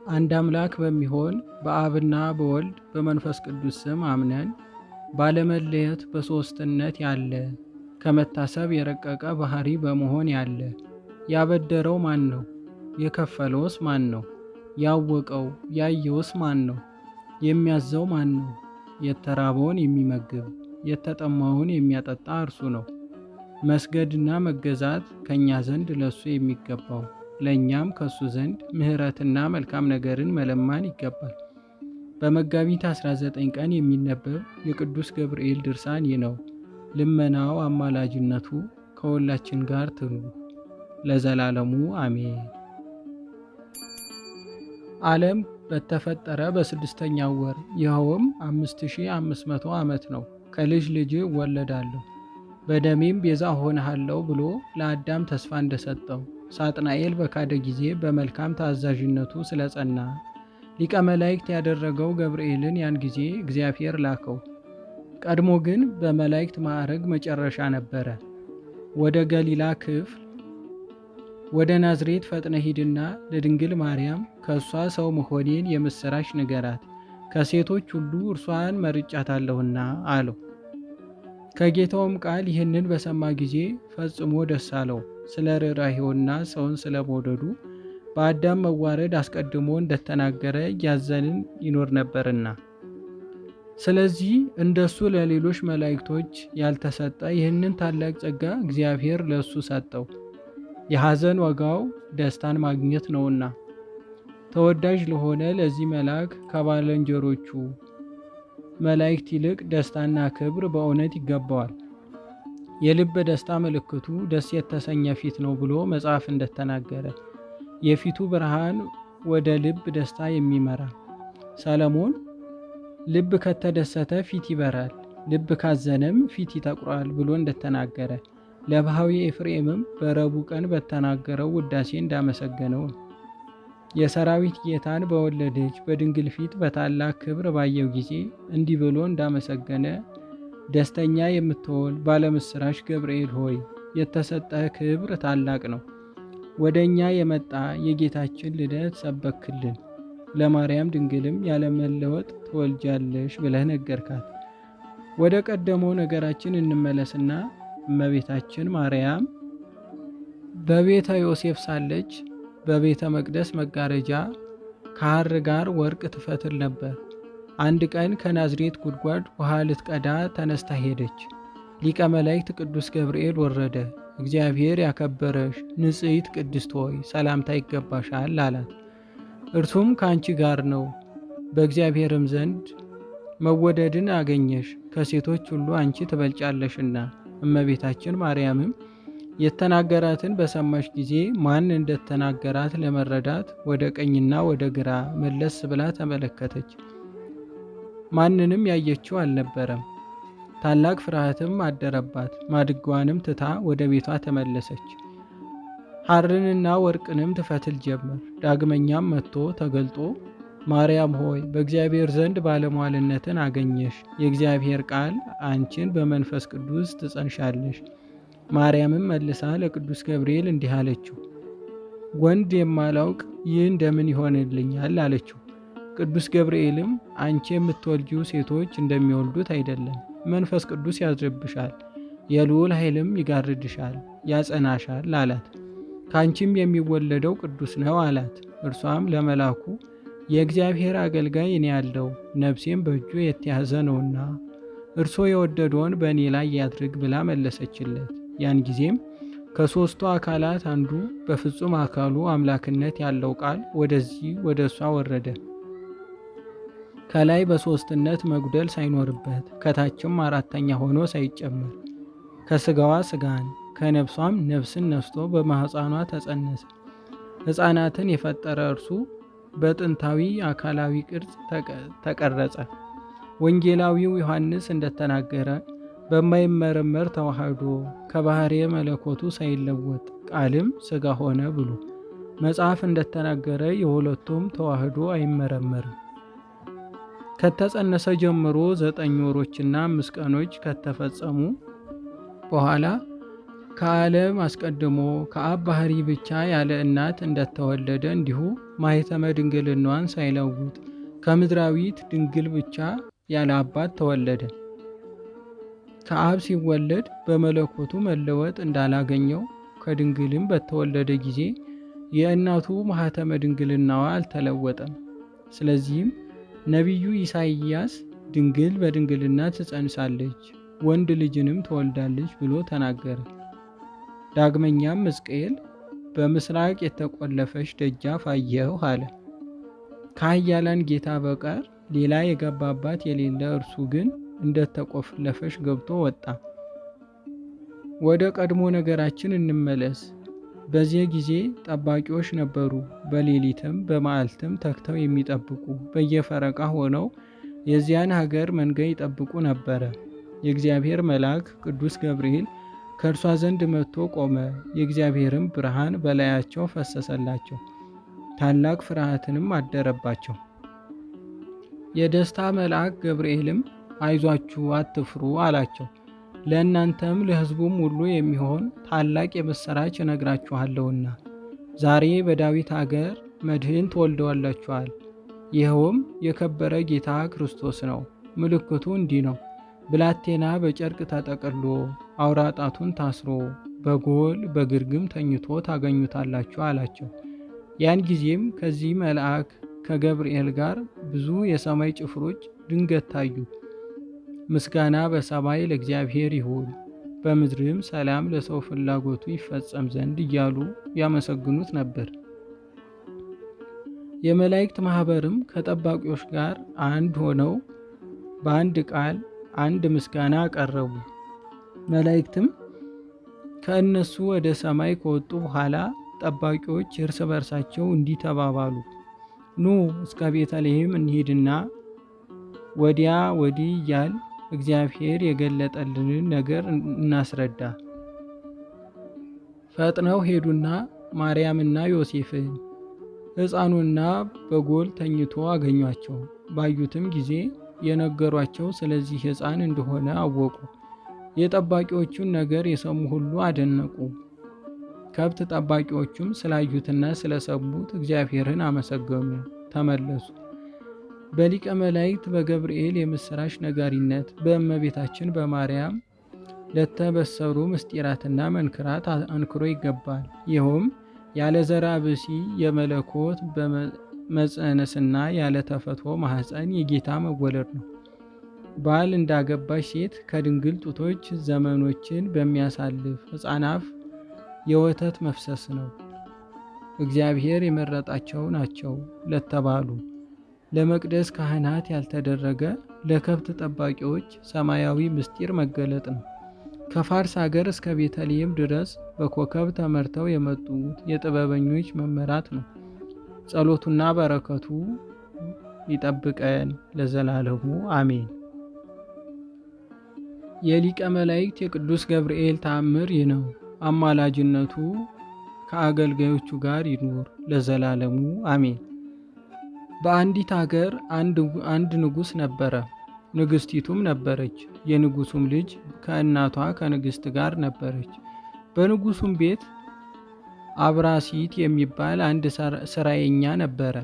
አንድ አምላክ በሚሆን በአብና በወልድ በመንፈስ ቅዱስ ስም አምነን ባለመለየት በሦስትነት ያለ፣ ከመታሰብ የረቀቀ ባሕሪ በመሆን ያለ፣ ያበደረው ማን ነው? የከፈለውስ ማን ነው? ያወቀው ያየውስ ማን ነው? የሚያዘው ማን ነው? የተራበውን የሚመግብ፣ የተጠማውን የሚያጠጣ እርሱ ነው። መስገድና መገዛት ከእኛ ዘንድ ለእሱ የሚገባው፣ ለእኛም ከእሱ ዘንድ ምሕረትና መልካም ነገርን መለማን ይገባል። በመጋቢት 19 ቀን የሚነበብ የቅዱስ ገብርኤል ድርሳን ይህ ነው። ልመናው አማላጅነቱ ከሁላችን ጋር ትኑር ለዘላለሙ አሜን። ዓለም በተፈጠረ በስድስተኛው ወር፣ ይኸውም 5500 ዓመት ነው። ከልጅ ልጅ እወለዳለሁ፣ በደሜም ቤዛ ሆንሃለሁ ብሎ ለአዳም ተስፋ እንደሰጠው፣ ሳጥናኤል በካደ ጊዜ በመልካም ታዛዥነቱ ስለጸና ሊቀ መላእክት ያደረገው ገብርኤልን ያን ጊዜ እግዚአብሔር ላከው። ቀድሞ ግን በመላእክት ማዕረግ መጨረሻ ነበረ። ወደ ገሊላ ክፍል ወደ ናዝሬት ፈጥነ ሂድና ለድንግል ማርያም ከእሷ ሰው መሆኔን የምሥራች ንገራት፣ ከሴቶች ሁሉ እርሷን መርጫታለሁና አለው። ከጌታውም ቃል ይህንን በሰማ ጊዜ ፈጽሞ ደስ አለው። ስለ ርኅራኄውና ሰውን ስለ መውደዱ በአዳም መዋረድ አስቀድሞ እንደተናገረ እያዘንን ይኖር ነበርና። ስለዚህ እንደሱ ለሌሎች መላእክቶች ያልተሰጠ ይህንን ታላቅ ጸጋ እግዚአብሔር ለእሱ ሰጠው። የሐዘን ዋጋው ደስታን ማግኘት ነውና። ተወዳጅ ለሆነ ለዚህ መልአክ ከባልንጀሮቹ መላእክት ይልቅ ደስታና ክብር በእውነት ይገባዋል። የልብ ደስታ ምልክቱ ደስ የተሰኘ ፊት ነው ብሎ መጽሐፍ እንደተናገረ፣ የፊቱ ብርሃን ወደ ልብ ደስታ የሚመራ፣ ሰለሞን ልብ ከተደሰተ ፊት ይበራል፣ ልብ ካዘነም ፊት ይጠቁራል ብሎ እንደተናገረ፣ ለባህዊ ኤፍሬምም በረቡዕ ቀን በተናገረው ውዳሴ እንዳመሰገነው፣ የሰራዊት ጌታን በወለደች በድንግል ፊት በታላቅ ክብር ባየው ጊዜ እንዲህ ብሎ እንዳመሰገነ፣ ደስተኛ የምትሆን ባለምስራች ገብርኤል ሆይ፣ የተሰጠህ ክብር ታላቅ ነው። ወደ እኛ የመጣ የጌታችን ልደት ሰበክልን። ለማርያም ድንግልም ያለመለወጥ ትወልጃለሽ ብለህ ነገርካት። ወደ ቀደመው ነገራችን እንመለስና እመቤታችን ማርያም በቤተ ዮሴፍ ሳለች በቤተ መቅደስ መጋረጃ ከሐር ጋር ወርቅ ትፈትል ነበር። አንድ ቀን ከናዝሬት ጉድጓድ ውሃ ልትቀዳ ተነስታ ሄደች። ሊቀ መላእክት ቅዱስ ገብርኤል ወረደ። እግዚአብሔር ያከበረሽ ንጽሕት ቅድስት ሆይ፣ ሰላምታ ይገባሻል አላት። እርሱም ከአንቺ ጋር ነው፣ በእግዚአብሔርም ዘንድ መወደድን አገኘሽ፣ ከሴቶች ሁሉ አንቺ ትበልጫለሽና። እመቤታችን ማርያምም የተናገራትን በሰማች ጊዜ ማን እንደተናገራት ለመረዳት ወደ ቀኝና ወደ ግራ መለስ ብላ ተመለከተች። ማንንም ያየችው አልነበረም። ታላቅ ፍርሃትም አደረባት። ማድጋዋንም ትታ ወደ ቤቷ ተመለሰች። ሐርንና ወርቅንም ትፈትል ጀመር። ዳግመኛም መጥቶ ተገልጦ ማርያም ሆይ፣ በእግዚአብሔር ዘንድ ባለሟልነትን አገኘሽ። የእግዚአብሔር ቃል አንቺን በመንፈስ ቅዱስ ትጸንሻለሽ። ማርያምም መልሳ ለቅዱስ ገብርኤል እንዲህ አለችው፣ ወንድ የማላውቅ ይህ እንደምን ይሆንልኛል? አለችው። ቅዱስ ገብርኤልም አንቺ የምትወልጂው ሴቶች እንደሚወልዱት አይደለም፣ መንፈስ ቅዱስ ያድርብሻል፣ የልዑል ኃይልም ይጋርድሻል፣ ያጸናሻል አላት። ከአንቺም የሚወለደው ቅዱስ ነው አላት። እርሷም ለመላኩ የእግዚአብሔር አገልጋይ እኔ ያለው፣ ነፍሴም በእጁ የተያዘ ነውና እርሶ የወደደውን በእኔ ላይ ያድርግ ብላ መለሰችለት። ያን ጊዜም ከሦስቱ አካላት አንዱ በፍጹም አካሉ አምላክነት ያለው ቃል ወደዚህ ወደ እሷ ወረደ። ከላይ በሦስትነት መጉደል ሳይኖርበት፣ ከታችም አራተኛ ሆኖ ሳይጨመር፣ ከስጋዋ ስጋን ከነፍሷም ነፍስን ነስቶ በማኅፀኗ ተጸነሰ። ሕፃናትን የፈጠረ እርሱ በጥንታዊ አካላዊ ቅርጽ ተቀረጸ። ወንጌላዊው ዮሐንስ እንደተናገረ በማይመረመር ተዋህዶ ከባሕርየ መለኮቱ ሳይለወጥ ቃልም ሥጋ ሆነ ብሎ መጽሐፍ እንደተናገረ የሁለቱም ተዋህዶ አይመረመርም። ከተጸነሰ ጀምሮ 9 ወሮችና 5 ቀኖች ከተፈጸሙ በኋላ ከዓለም አስቀድሞ ከአብ ባሕሪ ብቻ ያለ እናት እንደተወለደ እንዲሁ ማኅተመ ድንግልናዋን ሳይለውጥ ከምድራዊት ድንግል ብቻ ያለ አባት ተወለደ። ከአብ ሲወለድ በመለኮቱ መለወጥ እንዳላገኘው ከድንግልም በተወለደ ጊዜ የእናቱ ማኅተመ ድንግልናዋ አልተለወጠም። ስለዚህም ነቢዩ ኢሳይያስ ድንግል በድንግልና ትጸንሳለች፣ ወንድ ልጅንም ትወልዳለች ብሎ ተናገረ። ዳግመኛም ሕዝቅኤል በምስራቅ የተቆለፈች ደጃፍ አየሁ አለ። ከኃያላን ጌታ በቀር ሌላ የገባባት የሌለ እርሱ ግን እንደተቆለፈች ገብቶ ወጣ። ወደ ቀድሞ ነገራችን እንመለስ። በዚህ ጊዜ ጠባቂዎች ነበሩ፣ በሌሊትም በመዓልትም ተግተው የሚጠብቁ በየፈረቃ ሆነው የዚያን ሀገር መንጋ ይጠብቁ ነበረ። የእግዚአብሔር መልአክ ቅዱስ ገብርኤል ከእርሷ ዘንድ መጥቶ ቆመ። የእግዚአብሔርም ብርሃን በላያቸው ፈሰሰላቸው፣ ታላቅ ፍርሃትንም አደረባቸው። የደስታ መልአክ ገብርኤልም አይዟችሁ፣ አትፍሩ አላቸው። ለእናንተም ለሕዝቡም ሁሉ የሚሆን ታላቅ የምሥራች እነግራችኋለሁና ዛሬ በዳዊት አገር መድህን ተወልዶላችኋል። ይኸውም የከበረ ጌታ ክርስቶስ ነው። ምልክቱ እንዲህ ነው፦ ብላቴና በጨርቅ ተጠቅሎ አውራ ጣቱን ታስሮ በጎል በግርግም ተኝቶ ታገኙታላችሁ አላቸው። ያን ጊዜም ከዚህ መልአክ ከገብርኤል ጋር ብዙ የሰማይ ጭፍሮች ድንገት ታዩ። ምስጋና በሰማይ ለእግዚአብሔር ይሁን፣ በምድርም ሰላም ለሰው ፍላጎቱ ይፈጸም ዘንድ እያሉ ያመሰግኑት ነበር። የመላእክት ማኅበርም ከጠባቂዎች ጋር አንድ ሆነው በአንድ ቃል አንድ ምስጋና አቀረቡ። መላእክትም ከእነሱ ወደ ሰማይ ከወጡ በኋላ ጠባቂዎች እርስ በርሳቸው እንዲህ ተባባሉ፣ ኑ እስከ ቤተልሔም እንሂድና ወዲያ ወዲህ እያል እግዚአብሔር የገለጠልንን ነገር እናስረዳ። ፈጥነው ሄዱና ማርያምና ዮሴፍን ሕፃኑና በጎል ተኝቶ አገኟቸው። ባዩትም ጊዜ የነገሯቸው ስለዚህ ሕፃን እንደሆነ አወቁ። የጠባቂዎቹን ነገር የሰሙ ሁሉ አደነቁ። ከብት ጠባቂዎቹም ስላዩትና ስለሰሙት እግዚአብሔርን አመሰገኑ፣ ተመለሱ። በሊቀ መላእክት በገብርኤል የምሥራች ነጋሪነት በእመቤታችን በማርያም ለተበሰሩ ምስጢራትና መንክራት አንክሮ ይገባል። ይኸውም ያለ ዘራ ብእሲ የመለኮት መጸነስና ያለ ተፈትሖ ማኅፀን የጌታ መወለድ ነው። ባል እንዳገባች ሴት ከድንግል ጡቶች ዘመኖችን በሚያሳልፍ ሕፃን አፍ የወተት መፍሰስ ነው። እግዚአብሔር የመረጣቸው ናቸው ለተባሉ ለመቅደስ ካህናት ያልተደረገ ለከብት ጠባቂዎች ሰማያዊ ምስጢር መገለጥ ነው። ከፋርስ አገር እስከ ቤተልሔም ድረስ በኮከብ ተመርተው የመጡት የጥበበኞች መመራት ነው። ጸሎቱና በረከቱ ይጠብቀን ለዘላለሙ አሜን። የሊቀ መላእክት የቅዱስ ገብርኤል ተአምር ይህ ነው። አማላጅነቱ ከአገልጋዮቹ ጋር ይኑር ለዘላለሙ አሜን። በአንዲት አገር አንድ ንጉሥ ነበረ። ንግሥቲቱም ነበረች። የንጉሱም ልጅ ከእናቷ ከንግሥት ጋር ነበረች። በንጉሱም ቤት አብራሲት የሚባል አንድ ስራየኛ ነበረ።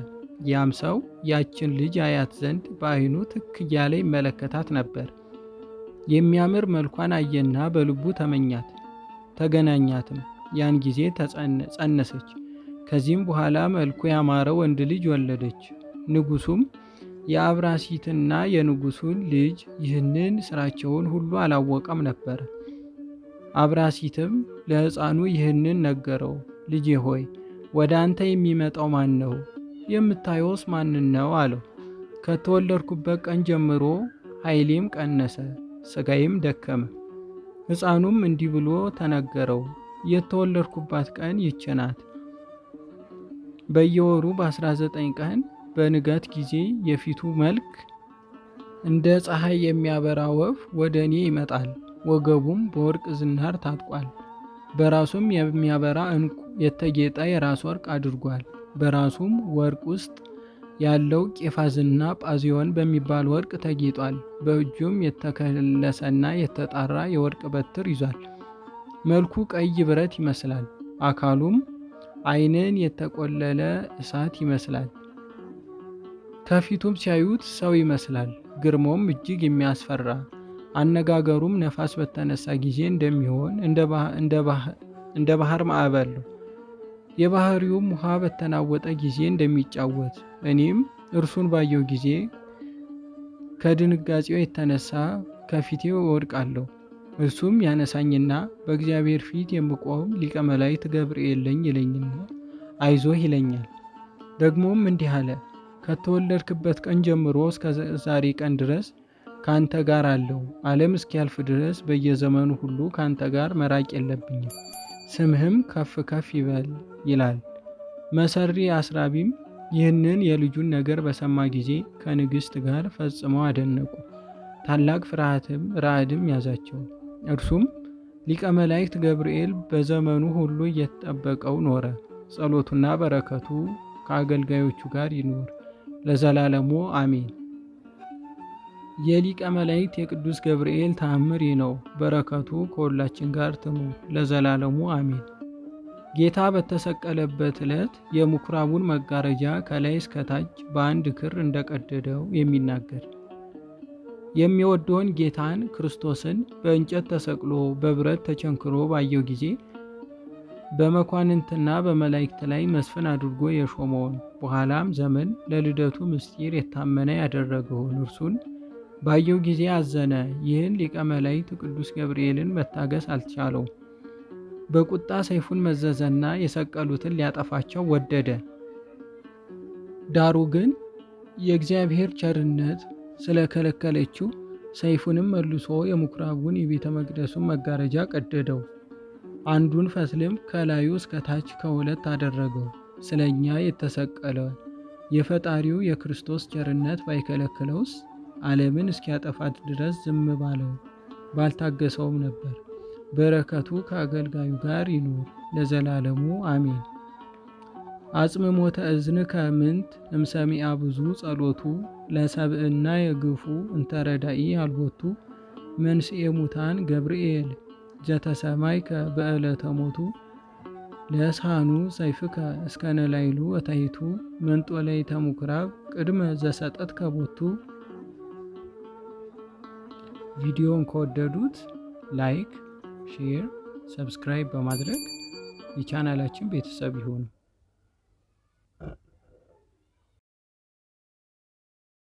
ያም ሰው ያችን ልጅ አያት ዘንድ በዓይኑ ትክ እያለ ይመለከታት ነበር። የሚያምር መልኳን አየና በልቡ ተመኛት፣ ተገናኛትም። ያን ጊዜ ጸነሰች። ከዚህም በኋላ መልኩ ያማረ ወንድ ልጅ ወለደች። ንጉሱም የአብራሲትና የንጉሱን ልጅ ይህንን ስራቸውን ሁሉ አላወቀም ነበር። አብራሲትም ለሕፃኑ ይህንን ነገረው። ልጄ ሆይ ወደ አንተ የሚመጣው ማን ነው? የምታየውስ ማንን ነው? አለው። ከተወለድኩበት ቀን ጀምሮ ኃይሌም ቀነሰ፣ ሥጋዬም ደከመ። ሕፃኑም እንዲህ ብሎ ተነገረው፣ የተወለድኩባት ቀን ይህች ናት። በየወሩ በ19 ቀን በንጋት ጊዜ የፊቱ መልክ እንደ ፀሐይ የሚያበራ ወፍ ወደ እኔ ይመጣል። ወገቡም በወርቅ ዝናር ታጥቋል። በራሱም የሚያበራ ዕንቁ የተጌጠ የራስ ወርቅ አድርጓል። በራሱም ወርቅ ውስጥ ያለው ቄፋዝና ጳዚዮን በሚባል ወርቅ ተጌጧል። በእጁም የተከለሰና የተጣራ የወርቅ በትር ይዟል። መልኩ ቀይ ብረት ይመስላል። አካሉም ዓይንን የተቆለለ እሳት ይመስላል። ከፊቱም ሲያዩት ሰው ይመስላል። ግርማውም እጅግ የሚያስፈራ፣ አነጋገሩም ነፋስ በተነሳ ጊዜ እንደሚሆን እንደ ባህር ማዕበል ነው። የባህሪውም ውሃ በተናወጠ ጊዜ እንደሚጫወት። እኔም እርሱን ባየው ጊዜ ከድንጋጼው የተነሳ ከፊቴ እወድቃለሁ። እርሱም ያነሳኝና በእግዚአብሔር ፊት የምቆም ሊቀ መላእክት ገብርኤል ነኝ ይለኝና አይዞህ ይለኛል። ደግሞም እንዲህ አለ፣ ከተወለድክበት ቀን ጀምሮ እስከ ዛሬ ቀን ድረስ ካንተ ጋር አለው። ዓለም እስኪያልፍ ድረስ በየዘመኑ ሁሉ ካንተ ጋር መራቅ የለብኝም። ስምህም ከፍ ከፍ ይበል ይላል። መሰሪ አስራቢም ይህንን የልጁን ነገር በሰማ ጊዜ ከንግሥት ጋር ፈጽመው አደነቁ። ታላቅ ፍርሃትም ራዕድም ያዛቸው። እርሱም ሊቀ መላእክት ገብርኤል በዘመኑ ሁሉ እየተጠበቀው ኖረ። ጸሎቱና በረከቱ ከአገልጋዮቹ ጋር ይኑር ለዘላለሙ አሜን። የሊቀ መላእክት የቅዱስ ገብርኤል ተአምር ይህ ነው። በረከቱ ከሁላችን ጋር ትኑር ለዘላለሙ አሜን። ጌታ በተሰቀለበት ዕለት የምኵራቡን መጋረጃ ከላይ እስከታች በአንድ ክር እንደቀደደው የሚናገር፣ የሚወደውን ጌታን ክርስቶስን በእንጨት ተሰቅሎ በብረት ተቸንክሮ ባየው ጊዜ በመኳንንትና በመላእክት ላይ መስፍን አድርጎ የሾመውን፣ በኋላም ዘመን ለልደቱ ምስጢር የታመነ ያደረገውን እርሱን ባየው ጊዜ አዘነ። ይህን ሊቀ መላእክት ቅዱስ ገብርኤልን መታገስ አልቻለው። በቁጣ ሰይፉን መዘዘና የሰቀሉትን ሊያጠፋቸው ወደደ። ዳሩ ግን የእግዚአብሔር ቸርነት ስለከለከለችው ሰይፉንም መልሶ የምኵራቡን የቤተ መቅደሱን መጋረጃ ቀደደው። አንዱን ፈትልም ከላዩ እስከ ታች ከሁለት አደረገው። ስለ እኛ የተሰቀለ የፈጣሪው የክርስቶስ ቸርነት ባይከለክለውስ ዓለምን እስኪያጠፋት ድረስ ዝም ባለው ባልታገሰውም ነበር። በረከቱ ከአገልጋዩ ጋር ይኑር ለዘላለሙ አሜን። አጽምሞተ እዝንከ ምንት እምሰሚዐ ብዙ ጸሎቱ ለሰብእና የግፉ እንተረዳኢ አልቦቱ መንስኤ ሙታን ገብርኤል ዘተሰማይከ በዕለተ ሞቱ ለሳኑ ሰይፍከ እስከነላይሉ ወታይቱ መንጦላይተ ምኵራብ ቅድመ ዘሰጠት ከቦቱ። ቪዲዮን ከወደዱት like፣ share፣ subscribe በማድረግ የቻናላችን ቤተሰብ ይሁኑ።